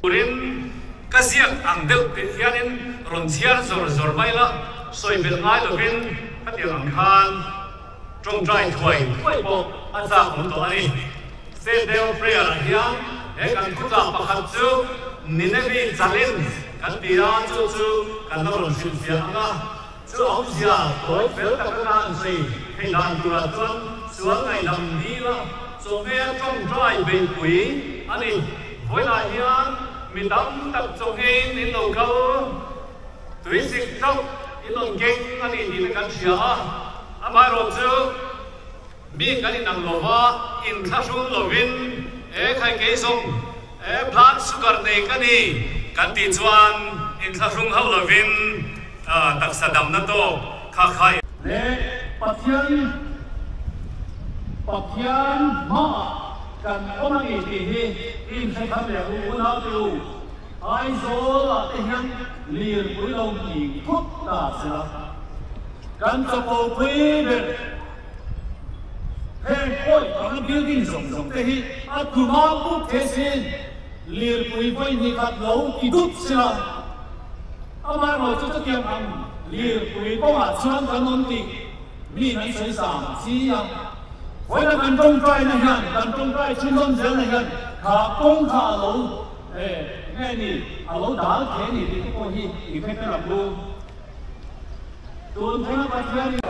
Turin ka ziak ang deuh tih hianin rawn chhiar zawr zawr mai la, sawi belh ngai lovin khatiang ang khan tawngtai thuai thuai pawh a chak awm tawh a ni. State Day of Prayer ah hian he kan thutlak pakhat chu Nineveh Challenge kan ti a, chu chu kan la rawn hrilhfiah ang a. Chu awmzia tawi fel taka ka han sawi theih dan turah chuan sual ngaihdam dila chawhmeh a tawngtai beihpui a ni. Vawilah hian mi tam tak chawhmeiin in lo kal tuisik chauh in rawn keng a ni tih te kan hria a, amaherawh chu mi kan inang lova inthlahrung lovin e khai kei zawng e blood sugar nei ka ni kan tih chuan inthlahrung hauh lovin Taksa damna tawk kha khai. Leh Pathian Pathian hmaah kan awm a ni tih hi i inhre khat leh u unau te u. Aizawl ah te hian lirpui lo nghing thut ta sela kan chapo pui ber heng pawi tawhna building zawng zawng te hi a tluma puk thei sin lirpui vawi hnih khat lo ti dut sela. Amaherawh chu chutiang ang lirpui kawngah chuan kan awm tih mi an sawi zam chi a. Vawiina kan tawngtaina hian, kan tawngtai chhunzawm zelna hian kha kawng kha a lo nge ni, a lo dal thei a ni tih te pawh hi i hre tel ang u. Tun thlenga Pathian in.